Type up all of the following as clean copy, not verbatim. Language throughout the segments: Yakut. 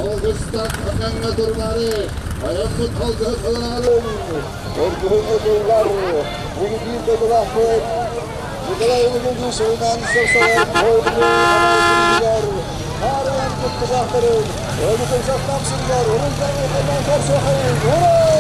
Алгыстаах аҥаҥҥа турбаары, айаммыт алгыһы саланалын, Өргүһүҥҥэ тыллар, бүгүн дойдулаахпыт Николай Лугин сурунаан сорсорон анал Хаарыан кыттыгаахтарын, Өлүкүн сахтам сиригэр уруйдан көрсүөхайын! Ура!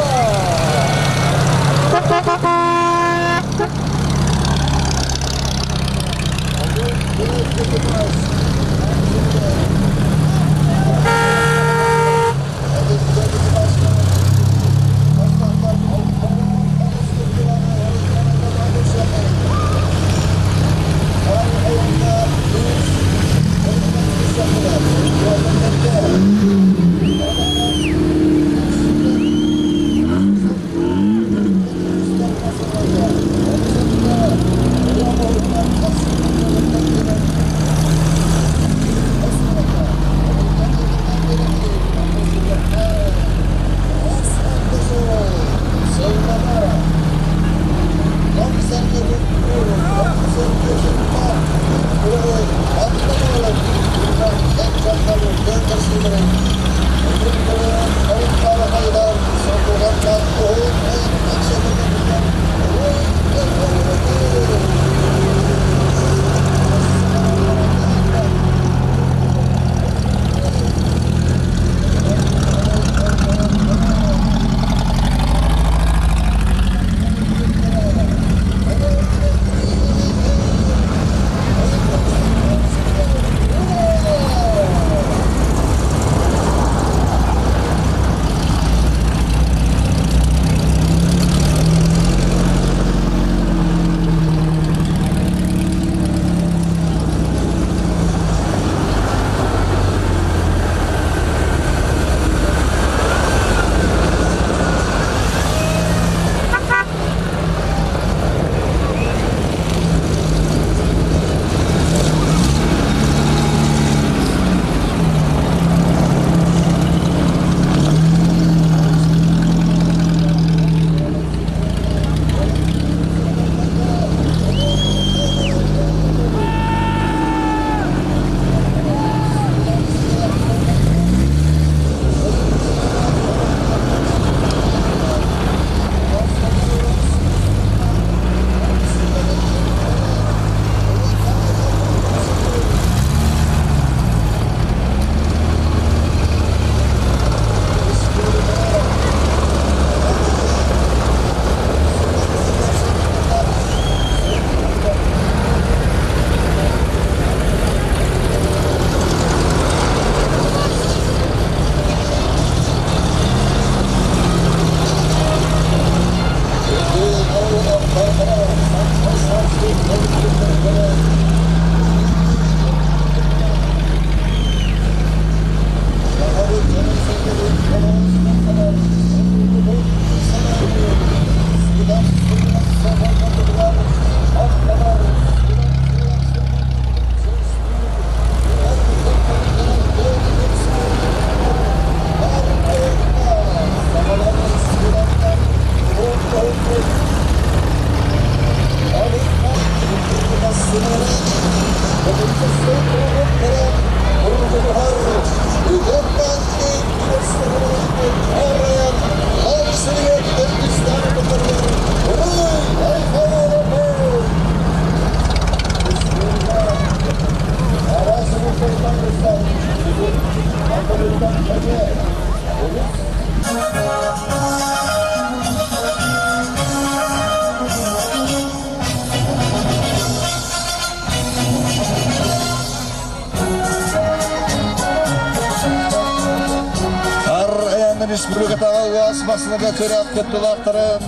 Республикатааҕы УАЗ массыыната күрэх кыттыылаахтарын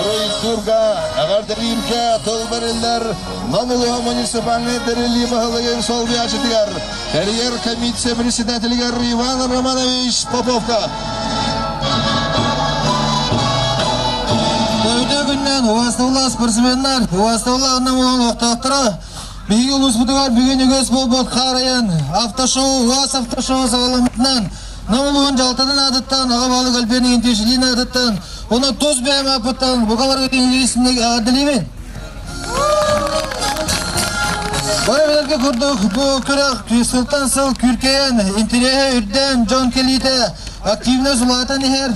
Уруйдуурга, эҕэрдэлииргэ тыл бэриллэр Нам улууһа муниципальнай тэриллии баһылыгын солбуйааччытыгар, тэрийэр комиссия председателигэр Иван Романович Поповка. Үтүө күннэн убаастабыллаах спортсменнар, убаастабыллаах Нам улууһун олохтоохторо, биһиги улууспутугар бүгүн үгэс буолбут хаарайан автошоу, УАЗ автошоу саҕаламмытынан Нам улууһун дьаһалтатын аатыттан, аҕа баһылык Альберт Игнатьевич аатыттан, уонна тус бэйэм ааппыттан бука барыгытын илиисинник эҕэрдэлиибин. Бары билэргэ курдук, бу күрэх сылтан сыл күүркэйэн, интэриэһэ үрдээн, дьон кэлиитэ активность улаатан иһэр.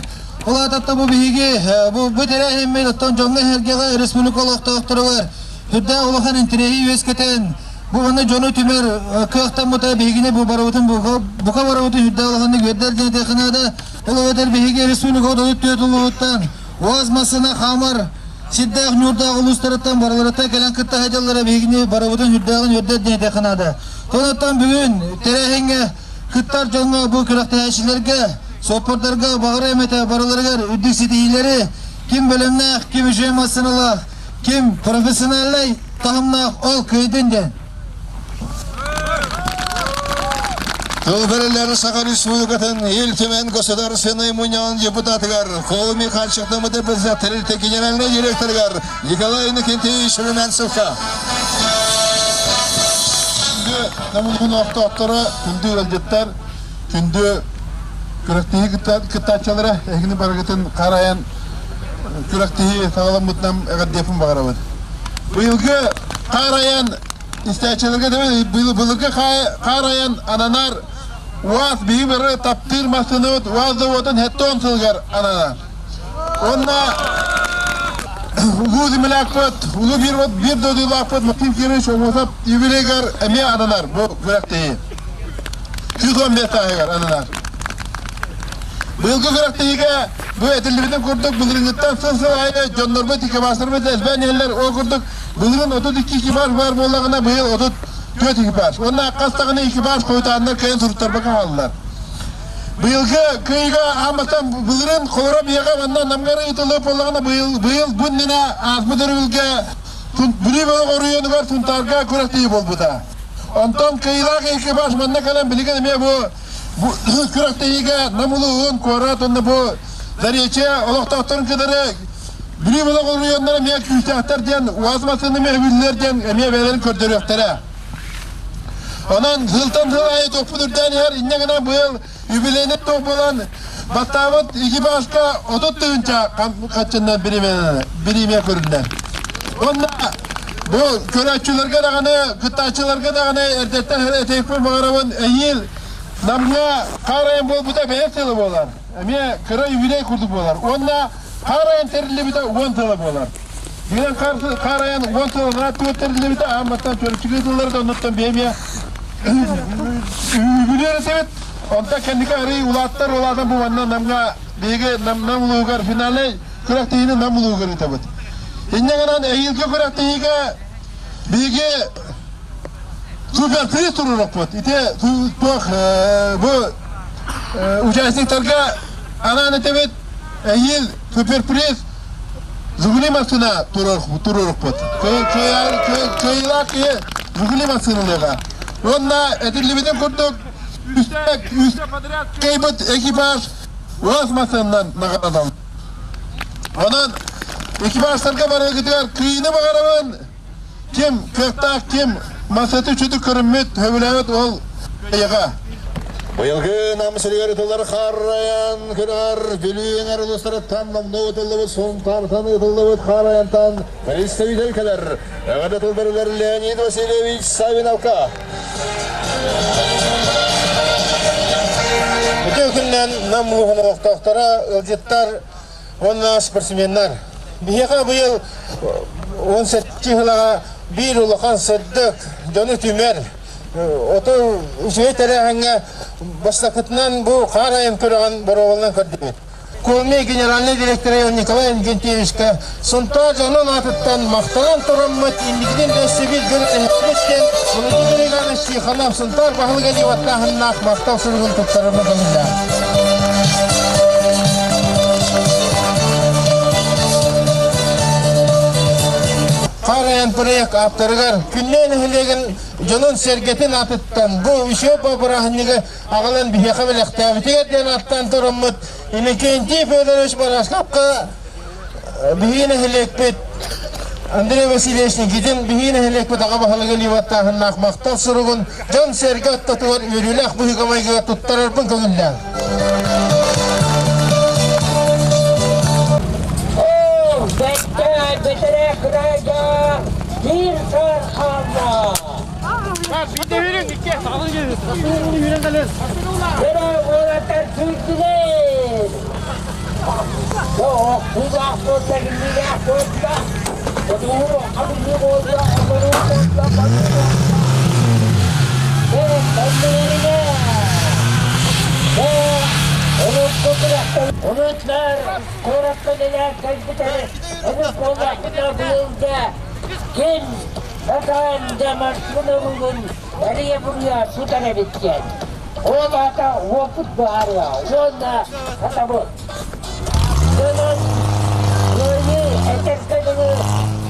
Улаататта бу биһиги бу тэрээһиммит оттон дьоҥҥо эһэргэҕэ республика олохтоохторугар үрдээх улахан интэриэһи үөскэтэн, бу манна дьону түмэр кыахтаммыта биһигини бу барыбытын бука барыбытын үрдээх улаханнык үөрдэр диэн этиэххэ наада. Ол эбэтэр биһиги республика 34 улууһуттан УАЗ массыына хаамар Сирдээх ньуурдаах улуустарыттан барыларыттан кэлэн кытта сылдьаллара биһигини барыбытын үрдээҕин үрдэр диэн этиэххэ наада. Онон бүгүн тэрээһиҥҥэ кыттар дьоҥҥо бу күрэхтэһээччилэргэ, суоппардарга баҕара эмэтэ барыларыгар үрдүк ситиһиилэри, ким бэлэмнээх, ким үчүгэй массыыналаах, ким профессиональнай таһымнаах ол кыайдын диэн. Тыл бэриллэр Саха Республикатын Ил Түмэн Государственнай Мунньаҕын депутатыгар, Колми хааччахтаммыт тэрилтэ генеральнай директорыгар Николай Иннокентьевич Румянцевка. Күндү ортоохторо, күндү ыалдьыттар, күндү күрэхтэһии кыттааччылара, эһигини барыгытын харайан күрэхтэһии саҕаламмытынан эҕэрдиэхпин баҕарабын. Быйылгы хаарайан истээччилэргэ былыргы хаарайан ананар УАЗ биһи бары таптыыр массыынабыт УАЗ заводун 70 сылыгар ананар. Онно улуу землякпыт, улуу биир дойдулаахпыт Максим Кирович Омосов юбилейгар эмиэ ананар бу күрэхтэһии. 115 сааһыгар ананар. Быйылгы күрэхтэһиигэ бу этиллибитин курдук былырыыҥҥыттан сыл-сыл аайы дьоннорбут, экипажтарбыт элбээн иһэллэр. Ол курдук былырыын 32 экипаж баар буоллаҕына, быйыл 34 экипаж. Уонна хас даҕаны экипаж хойутааннар кыайан суруттарбакка хааллылар. Быйылгы кыайыыга аан бастаан былырыын холоро биһиэхэ манна Намҥа ыытыллыбыт буоллаҕына, быйыл быйыл бу иннинэ ааспыт өрөбүлгэ Бүлүү бөлөх оройуонугар Сунтаарга күрэхтэһии буолбута. Онтон кыайыылаах экипаж манна кэлэн билигин эмиэ бу күрэхтэһиигэ Нам улууһун куорат уонна бу Заречье олохтоохторун кытары Бүлүү бөлөх оройуоннара эмиэ күүстээхтэр диэн УАЗ массыына эмиэ үбүллэр диэн эмиэ бэйэлэрин көрдөрүөхтэрэ. Онон сылтан сыл аайы тохпут үрдээн иһэр, инньэ гынан быйыл юбилейнай туох буолан бастаабыт экипажка 30 тыһыынча хаччыннан бириэмэ көрүллэр. Уонна бу көрөөччүлэргэ даҕаны, кыттааччыларга даҕаны эрдэттэн этиэхпин баҕарабын, эһиил Намҥа хаар айан буолбута бэйэ сыла буолар. Эмиэ кыра юбилей курдук буолар. Уонна хаар айан тэриллибитэ 10 сыла буолар. Билэн хаар айан 10 сылынан туот тэриллибитэ, аан бастаан төрүччү тыллары да оннуттан биэмиэ үбүлүөр этибит. Онтон кэнники арый улааттар улаатан бу манна Намҥа биһиги Нам улууһугар финальнай күрэхтэһиини Нам улууһугар ыытабыт. Инньэ гынан эһиилги күрэхтэһиигэ биһиги суперприз туруорукпут. Ити туох бу участниктарга анаан этэбит эһиил суперприз Жигули массыына туруорукпут. Кыайыылаах киһи Жигули массыыналыаҕа. Уонна этиллибитин курдук үстэ подряд кыайбыт экипаж УАЗ массыынанан наҕараадаланна. Онон экипажтарга барыгытыгар кыайыыны баҕарабын. Ким кыахтаах, ким масаты үчүгү көрүммүт, сөбүлээбит ол кыайыаҕа. Быйылгы Нам сиригэр ытыллар хаарайан күнэр Бүлүү эҥэр улуустарыттан номнуо ытыллыбыт Сунтаартан ыытыллыбыт хаарайантан представитель кэлэр. Эҕэрдэ тыл бэрилэр Леонид Васильевич Савиновка. Үтүө күннэн Нам улууһун олохтоохторо, ыалдьыттар уонна спортсменнар. Биһиэхэ быйыл 17 сылаҕа биир улахан сырдык, дьону түмэр, оту үчүгэй тэрээһиҥҥэ бастакытынан бу хаар айан күрэҕин боруобаланан көрдүбүт. Колми генеральный директора Николай Иннокентьевичка Сунтаар дьонун аатыттан махтанан тураммыт инникитин өссө биир гына эһэбит Владимир Иванович Тихонов Сунтаар баһылыга диэн аттааһыннаах махтал суругун туттарарбын көҥүллээх. Хаар айан проект ааптарыгар Күннэй нэһилиэгин дьонун-сэргэтин аатыттан бу үчүгэй бырааһынньыгы аҕалан биһиэхэ бэлэхтээбитигэр диэн ааттаан тураммыт Иннокентий Федорович Барашковка биһиги нэһилиэкпит Андрей Васильевич Никитин биһиги нэһилиэкпит аҕа баһылыга Ливаттааһыннаах махтал суругун дьон-сэргэ ортотугар үөрүүлээх быһыыга-майгыга туттарарбын көҥүллээҥ. Unutlar, куоракка дэлээн кэлбитэ, омук буоллахпына быйылга ким сатаан да массыына бүгүн эрийэ-буруйа тутар эбит диэн. Ол аата уопут быһаарыа уонна сатабыл. Дьонун кыайыы этэргэ дылы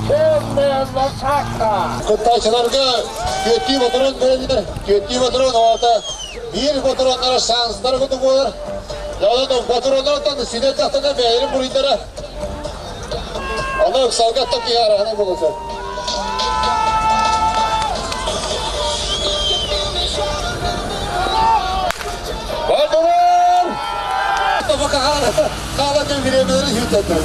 сыанна лошадка. Кыттааччыларга түөттүү ботурун берилер. Түөттүү ботурун ота биир ботуроннара шанстар куту буолар. Онон ботуроннартан синэ тахтана бэйэрин буруйдара. Аны ыксалга такиярахана болуса. Бардурun! Хаала биремелери хютеттер.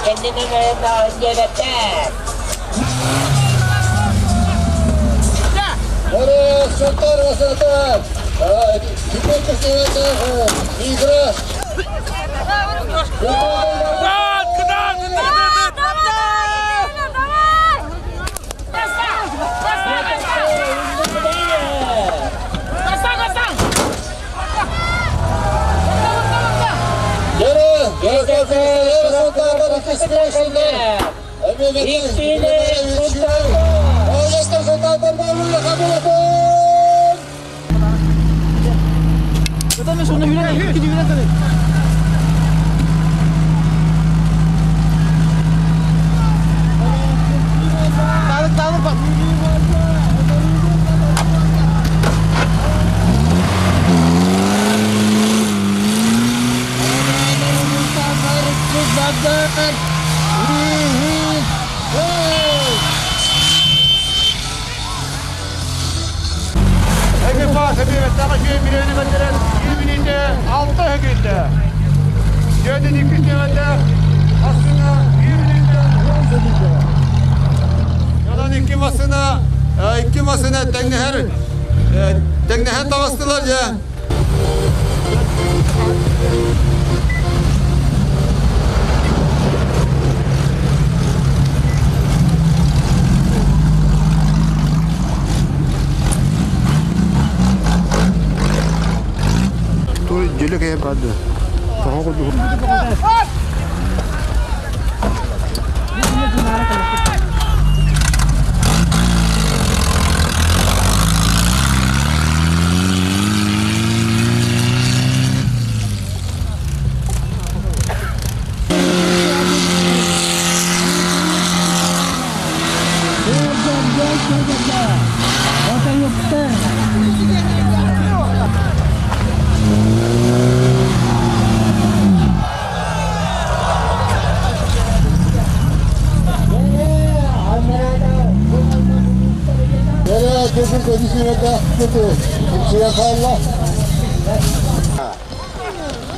Kendine göre daha önce Сунтар Васата! Игра! Тэҥнэһэн таҕыстылар дьэ.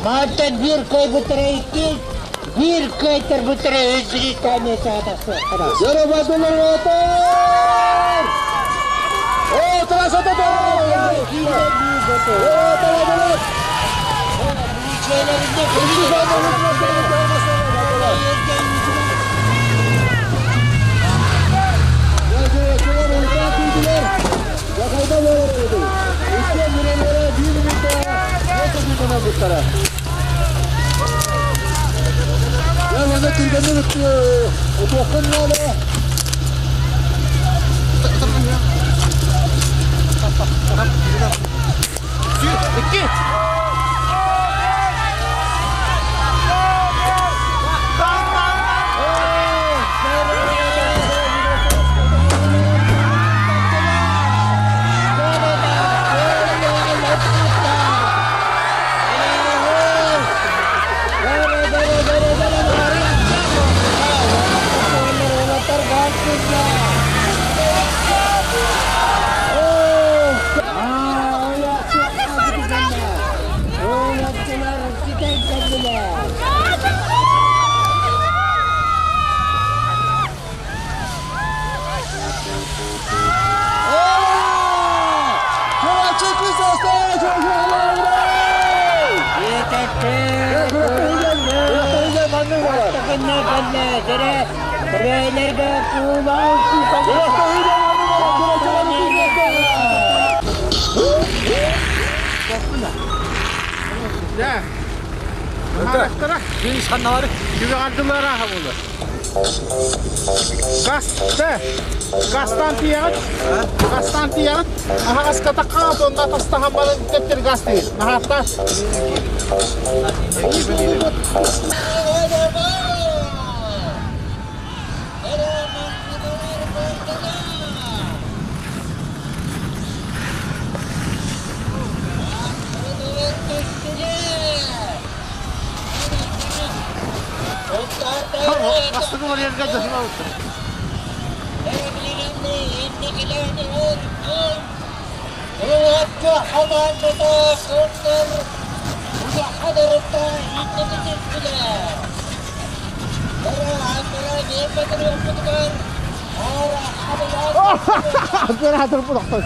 Мантан биир кыайбыттара икки, биир кыайтарбыттара үс Британия Зарабатылар! О, красота! О, талабалар! Түргэнник ытыаххын наада. Икки. Гастан тиийэҕит, гастан тиийэҕит, аһаҕаска таххаҕыт уонна тастаһан баран тэптэр газ тиийэр. Наһааттаах. Оператор булахтан.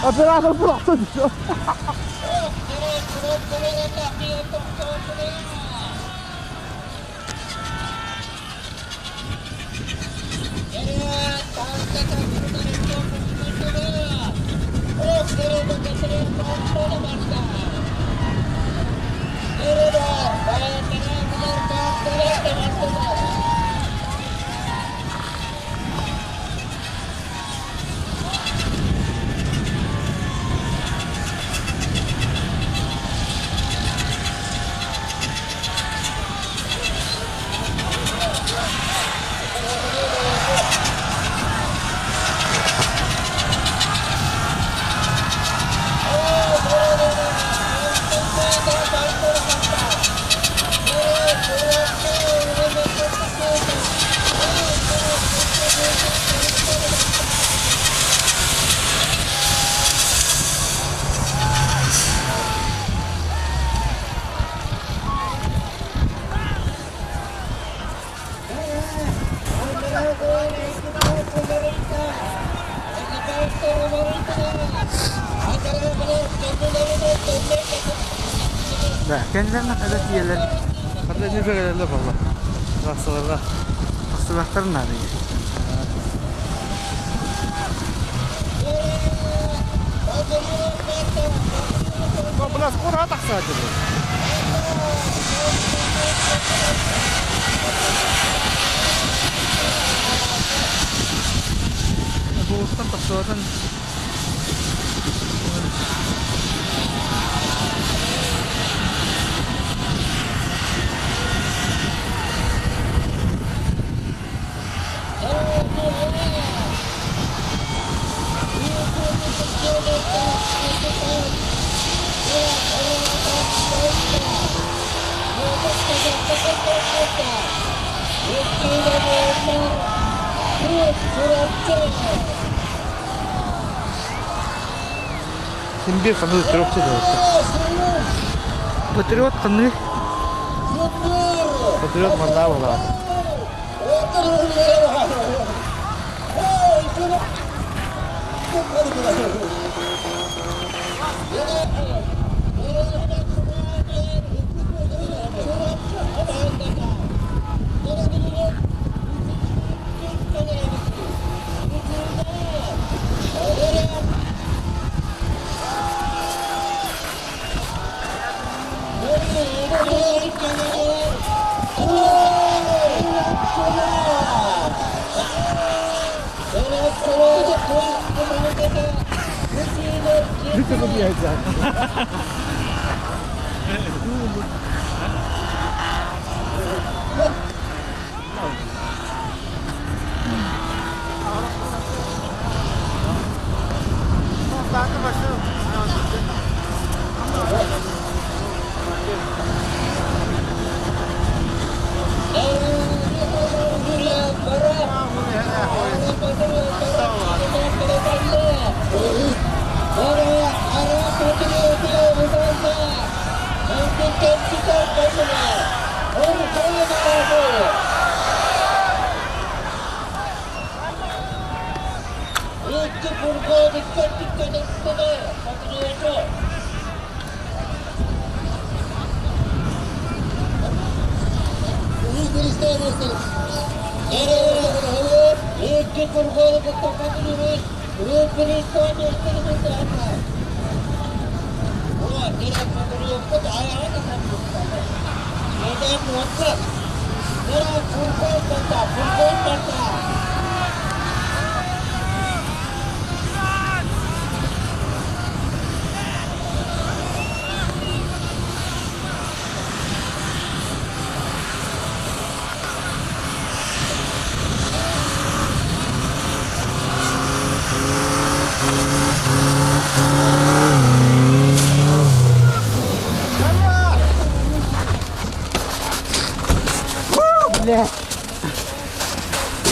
Оператор булахтан. Kendilerine kadar diğerler. Hatta ne kadar valla. Hastalarla. Hastalıkların nerede? Biraz kura taksa acaba. Буустан тахсыбатын Син бир ханыы патриот Патриот ханыы. Патриот манна буолар.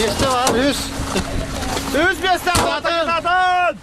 Миэстэ бар, үс. Үс миэстэ атын! Атын!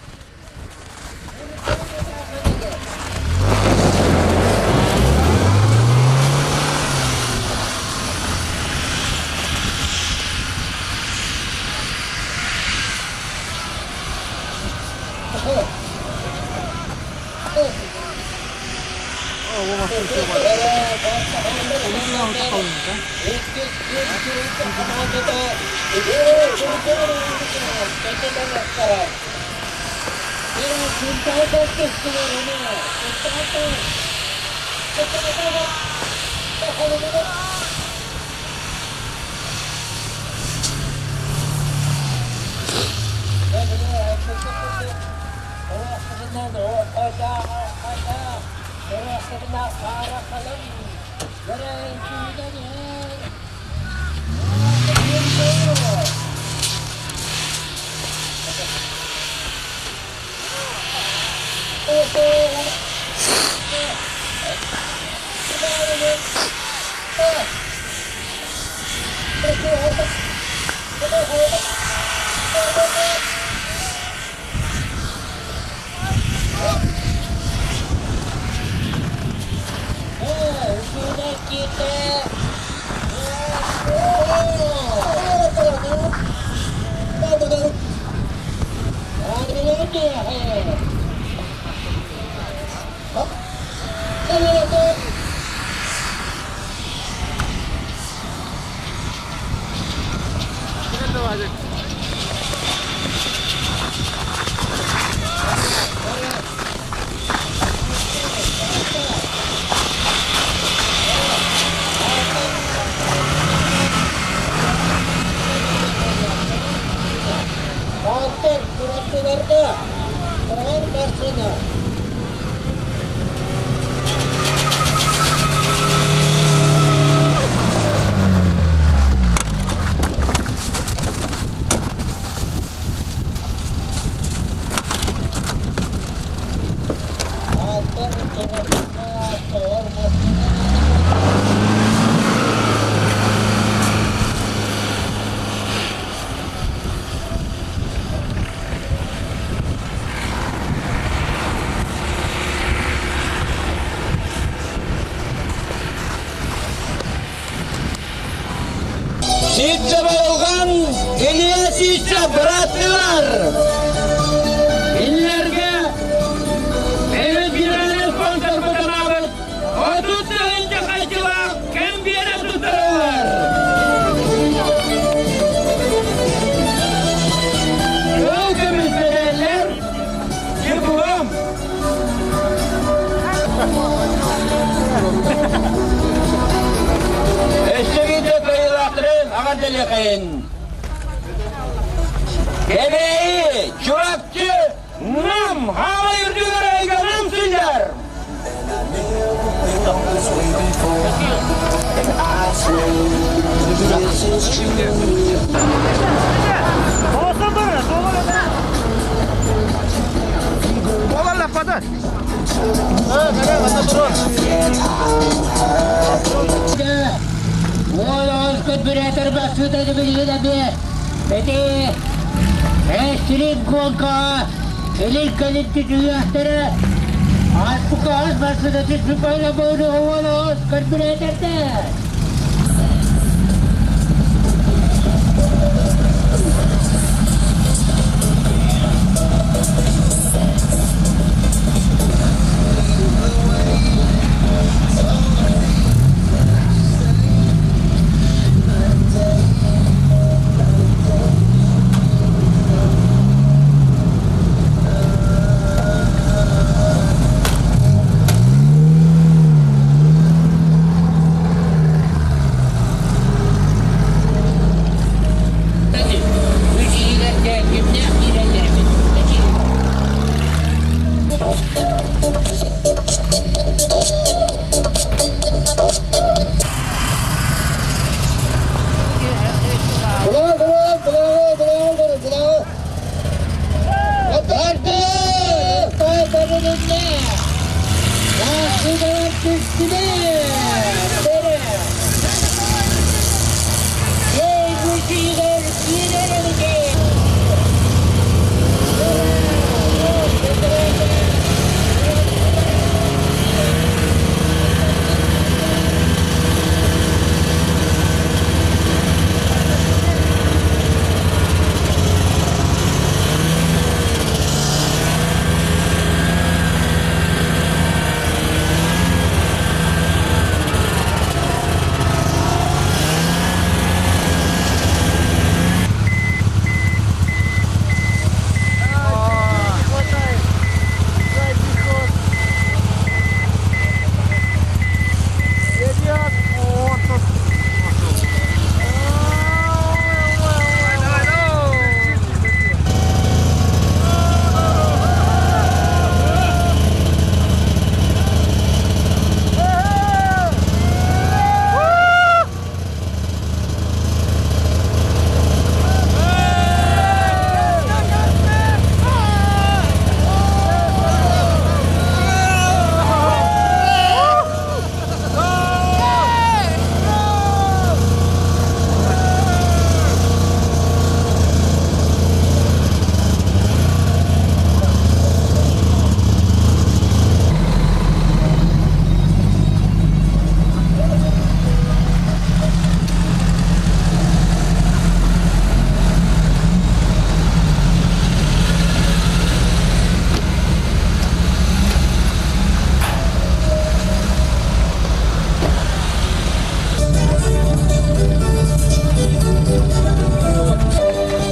Сииччэ Байылҕан, Илья Сииччэ бырааттыылар! Кинилэргэ Эбит генеральный спонсорбут анаабыт 30 тыһыынча харчылаах кэмбиэрэ туттараллар! Кыл көмүс мэтээллэр диплом! Өссө биирдэ кыайыылаахтарын аҕардалыахайын! Кэбээйи, Чурапчы, Нам хаамай үрдүгэр айга!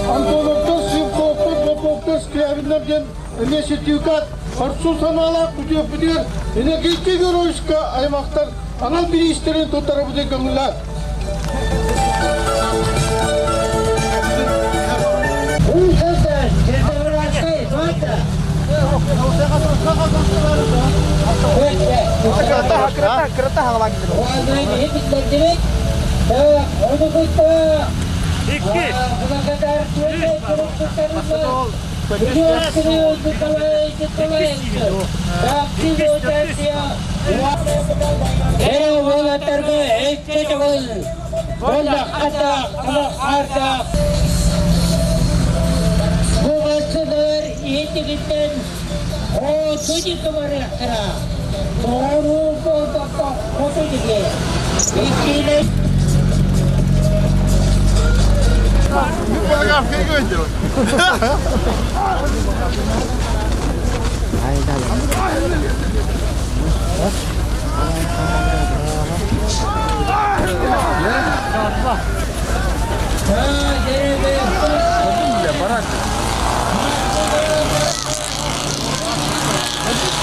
Антоновтар, Сивковтар, Поповтар, Скрябиннар диэн эмиэ сертификат хорсун санаалаах күтүөппүтүгэр Иннокентий Георгиевичка аймахтар анал бириистэрин туттарабытын көҥүллээн.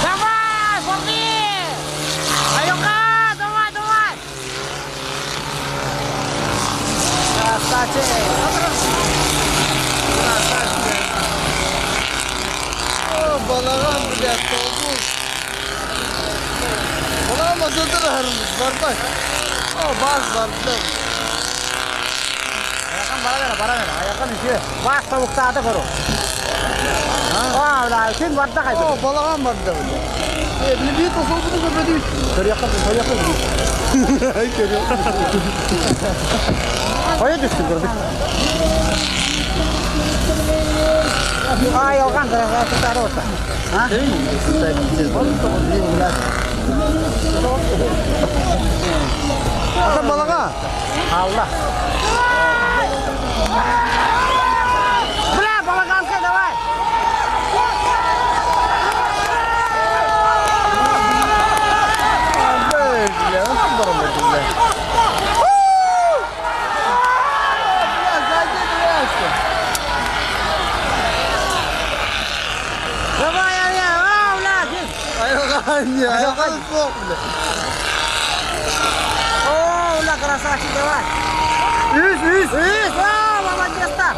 Давай, Бобби! Аюка, давай, давай! Балаган, блядь, толбуш. Ama dur барбай. О, бас барды. Ayakkan bana ver, bana ver. Ayakkan işi. Bas tavukta da koru. Aa, la, kim vardı kaydı? О, балаган барды. Э, били бит осол буду көрбөдүм. Көрüyor, көрüyor. Көрüyor. Koyu düştü gördük. Ay, algan tutar orta. Ha? Ата балага. Allah. Бля, балаганка, давай. Бля, nasıl барамын бля. Бля, зайди, бля. Давай, я, а, бля, Айылған не, айылған соқ, бля. О, бля, красавчик, давай. Үс, үс. Үс, а, молодец-то.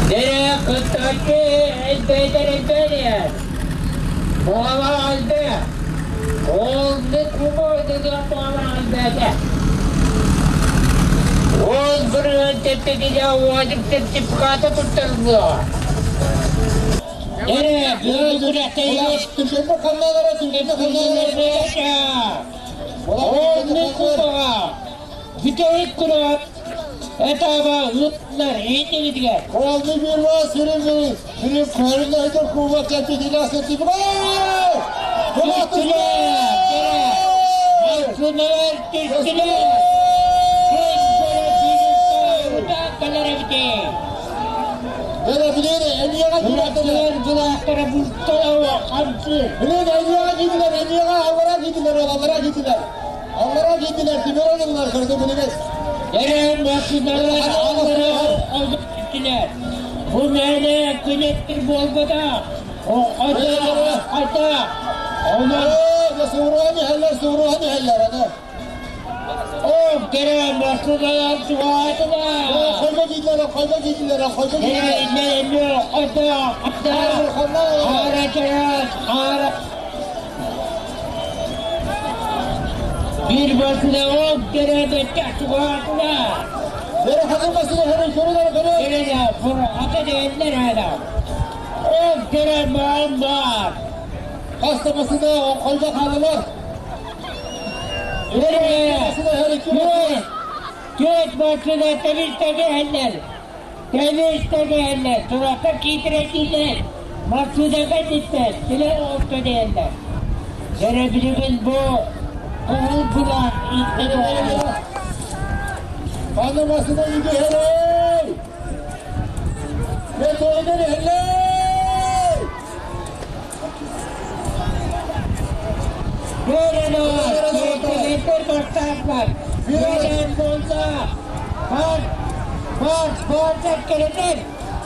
Nereye kıttaki elbeyden elbeyden. Boğala aldı. Oldu kumoydu da boğala aldı. Ol bir tepki de vacip sertifikatı tutturdu. Nereye? Bu yürekte Türkiye'de kanallara, Türkiye'de kanallara. Oldu kumoğa. Viteyik kurup. Etaba ıtlar iyi gidiyor. Kollu bir var, sürüm sürüm korunaydı kuvvet yaptı, nasıl Düştüler. Mahkumlar düştüler. Bilir, Elliyağa gittiler, Elliyağa, Allah'a gittiler, Allah'a gittiler. Allah'a gittiler, Timur alırlar, kırdı biliriz. Nereye mahkumlar Allah'a gittiler. Bu mene kıymettir bolgada. O ata ata. Onlar Suvruhani heller, suvruhani heller, ana. o kere mahkumlar suatılar. Koyma gittiler, koyma gittiler, koyma gittiler. Ne ata ata. Hareket hara. Bir başına 10 kere de suatılar. Nereye hazır hemen körüler, körü. Kere fırlatı değiller hala. 10 kere var. Hastamasında o koyma kanalar. Nereye? Her iki Dört. Dört başına temiz tegeller. Temiz tegeller. Surata kiydirekiler. Maksuda gittiler. Silah oldu değiller. Görebiliriz bu. Kızıl kulak. İlk Anlamasına gidiyor hele. Ve doyunur hele. Görelim. Gören bolsa. Var. Var. Var. Kereter.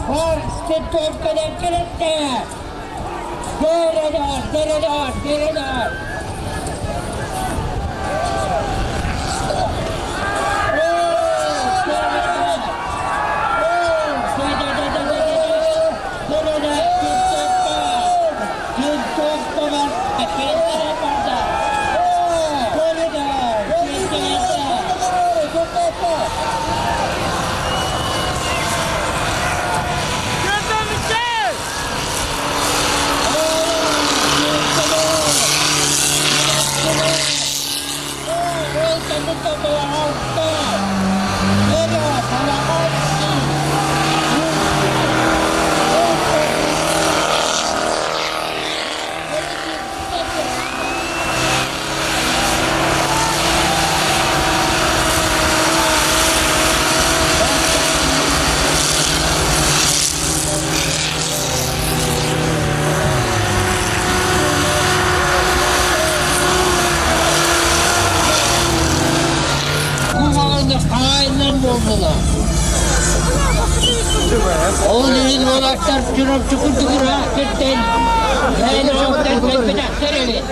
Var. Sıttım kadar kereter. Görelim. Görelim. Görelim. Aynen oldular. Ол иһин уолаттар Чурапчы курдук ыраах сиртэн мээнэ оттон кэлбэтэхтэр эбит.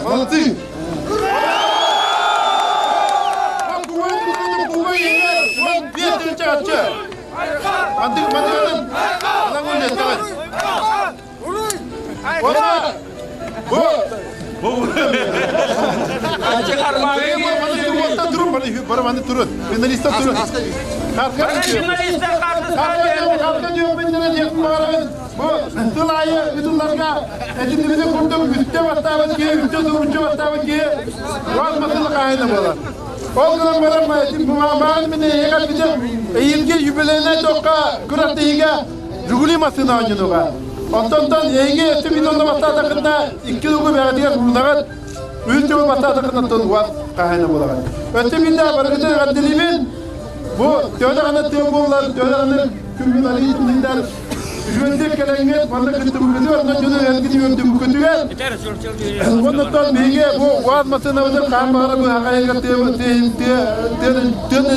Молодцы! Тыл айы үтүлларга этинибити курдук үстэ бастаабыт киһи үстэ сууруччу бастаабыт киһи уаз масылы хаайына буолар. Ол гынан баран маан мин эйэҕэ битим эйилги юбилейнай токка күрэхтэһиигэ Жигули массыына оонньонуга. Онтонтон эйиги өттү мин онно бастаатаххытына икки лугу бэҕэтигэр урунаҕыт, үс төгүл бастаатаххытына тон уаз хаһаайына буолаҕыт. Өттү миннэ барыгытын эҕэрдэлиибин. Бу төһө даҕаны тыал буоллар, төһө даҕаны күммүт арыый тымныйдар, үчүгэйдик кэлэҥҥит, манна кыттыбыккытыгар, онно дьону эргит үөрдүбүккүтүгэр. Оннуттан биһиги бу УАЗ массыынабытын хаан баҕара быһаҕайыгар тыа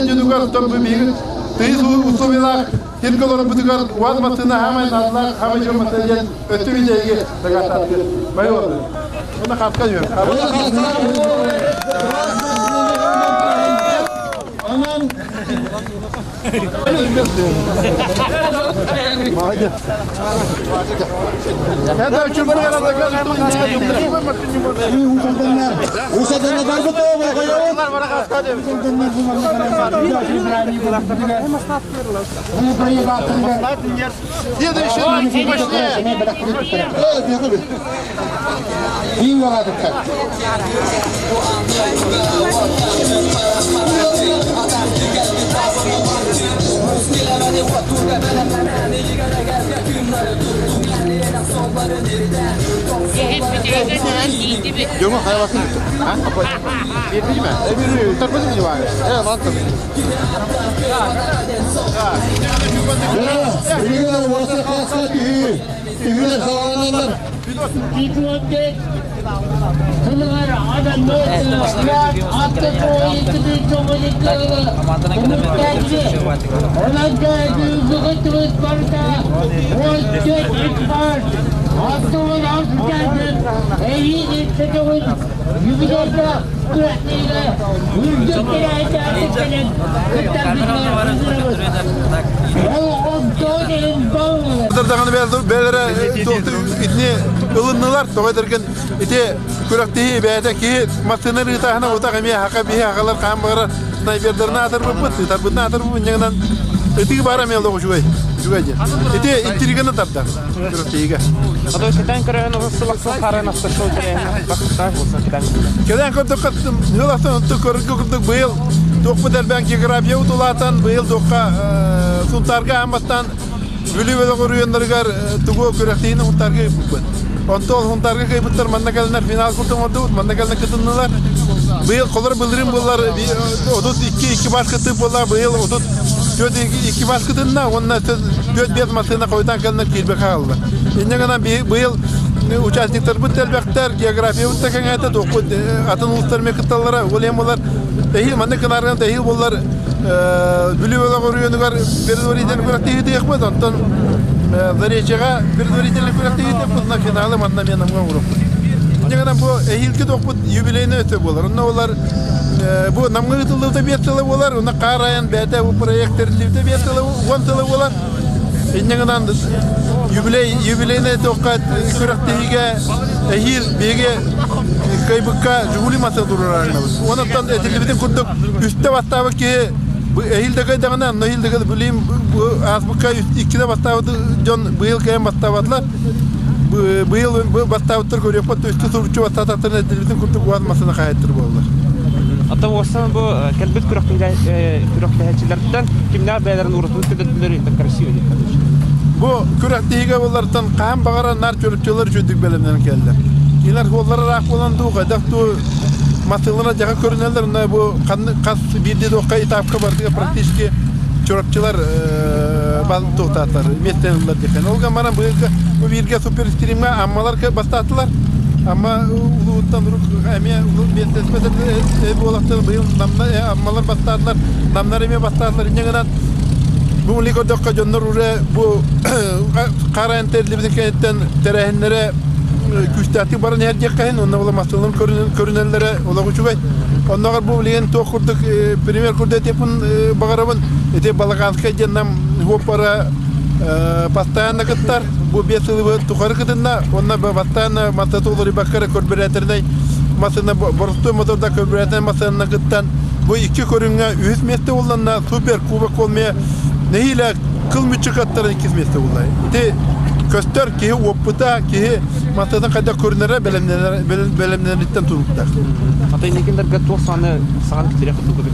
дьонугар оттон бу биһиги тыйыс условиялаах сиргэ олорбутугар УАЗ массыына хаамай наадалаах хаамай дьон массыына диэн өттү видеоги дакаастаатыгар бай олорду. Уонна хатка үөр. Онон Дьоҥо хайаласын Биирдии ме? Тарпыты ми бар? Э, мантым. Даҕаны бээлэрэ итини ылыннылар тоҕо этэргин ити күрэхтэһии бэйэтэ киһи массыына ыытааһына утах эмиэ хака биһи хакалар хаан баҕарар снайпердарына атарбыппыт ытарбытына атарбыппыт ньыгынан ытыы баара эмиэ олох үчүгэй үчүгэй диэн ити интриганы тардар күрэхтэһиигэ кэлэн көрдөххө сыл ахсын көрөргө курдук быйыл. Туохпут элбээн география утулаатан быйыл туохха Сунтаарга аан бастаан Бүлүү бөлөх оройуоннарыгар тугу күрэхтэһиини Сунтаарга ыыппыппыт. Онтон ол Сунтаарга кыайбыттар манна кэлэннэр финал курдук оҥордубут, манна кэлэн кытыннылар. Быйыл холор былырыын буоллар 32 экипаж кыттыы буолла, быйыл 34 экипаж кытынна уонна 4-5 массыына хойутаан кэлэннэр киирбэккэ хаалла. Инньэ гынан быйыл участниктарбыт да элбэхтэр, географиябыт да кэҥээтэ, туохпут атын улуустар эмиэ кытталлара, ол иһин буолар эһиил маннык гынаарынан эһиил буоллар Бүлүү бөлөх оройуонугар предварительный күрэхтэһии диэхпит, онтон Заречьеҕа предварительный күрэхтэһии диэхпит, на финалы манна мен намга оҥоруохпут. Инньэ гынан бу эһиилги туохпут юбилейный өттө буолар. Онно олар бу намга ыытыллыбыта биэс сыла буолар, онно хаар айан бэйэтэ бу проект тэриллибитэ биэс сыла, 10 сыла буолар. Инньэ гынан юбилей юбилейный туохха күрэхтэһиигэ эһиил биһиги кыайбыкка Жигули маса туруорарнабыт. Онтон этиллибитин курдук үстэ бастаабыт киһи эһиил да кыайдаҕына, онно эһиил да билим ааспыкка иккитэ бастаабыт дьон быйыл кыайан бастаабатылар. Быйыл бастаабыттар көрүөхпүт үстэ суруччу бастаатахтарына этиллибитин курдук уаз масына хаһайттар буоллар. Оттон уоссан бу кэлбит күрэхтэһээччилэртэн кимнээх бэйэлэрин уратыбыт көтөттүлэр красиво диэн Бу күрэхтэһиигэ буллартан хаһан баҕарар наар чөрүччүлэр үчүгдүк бэлэмнэнэн кэллэр. Кинилэр суоллара ыраах буолан дуу, хайдах дуу массыылара дьаха көрүнэллэр, онно бу хас биирдии туохха этапка барытыгар практически чурапчылар туохтаатылар, миэстэни ыллар диэххэ. Ол гынан баран быйылгы бу бииргэ суперстримҥа Аммалар бастаатылар. Амма улууһуттан урук эмиэ миэстэспэт буолахтар быйыл Аммалар бастаатылар, Намнар эмиэ бастаатылар. Инньэ гынан бу мuli көрдөххө дьоннор уже бу хара тэриллибитин кэнниттэн тэрээһиннэрэ күүстээхтик баран иһэр диэххэ иһин, онно була массыыналарын көрүнэллэрэ олох үчүгэй. Оннооҕор бу билигин туох курдук пример курдук этиэхпин баҕарабын. Ити Балаганскай диэн нам опера постоянно кыттар. Бу биэс сылы тухары кытынна. Онно постоянно мотоциклы рыбаккара көрбүрээтернэй массыына боростуой моторда көрбүрээтернэй массыынанан кыттан бу икки көрүҥҥэ үһүс миэстэ булланна супер кубок колме нэһиилэ кыл мүччү кыттарын иккис миэстэ булла. Ити көстөр киһи уоппута, киһи массыынатын хайдах көрүнэрэ бэлэмнэнэриттэн тутулуктаах. Ата инникилэргэ туох саҥаны саҥаны киллэриэххит курдук?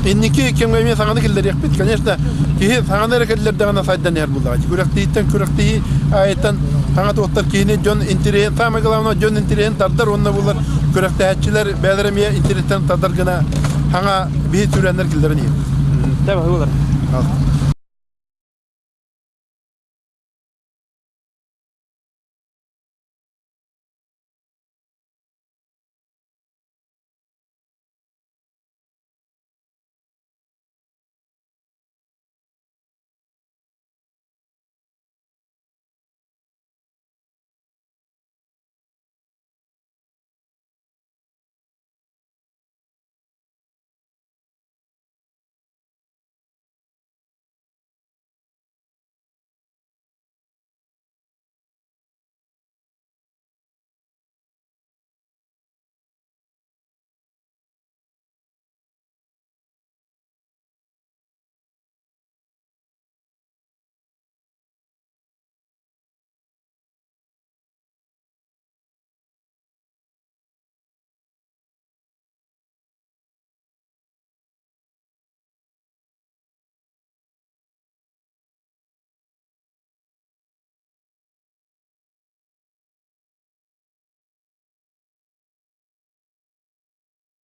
Инники кэмҥэ эмиэ саҥаны киллэриэхпит. Конечно, киһи саҥаны эрэ киллэрдэҕинэ сайдан иһэр буоллаҕа. Күрэхтэһииттэн күрэхтэһии аайыттан саҥа туохтар киһини дьон интэриэһин, самое главное, дьон интэриэһин тардар уонна булар күрэхтэһээччилэр бэйэлэрэ эмиэ интэриэстэрин тардар гына саҥа биһи сүрэннэр киллэрэн иһэр. Тэбэ, болар.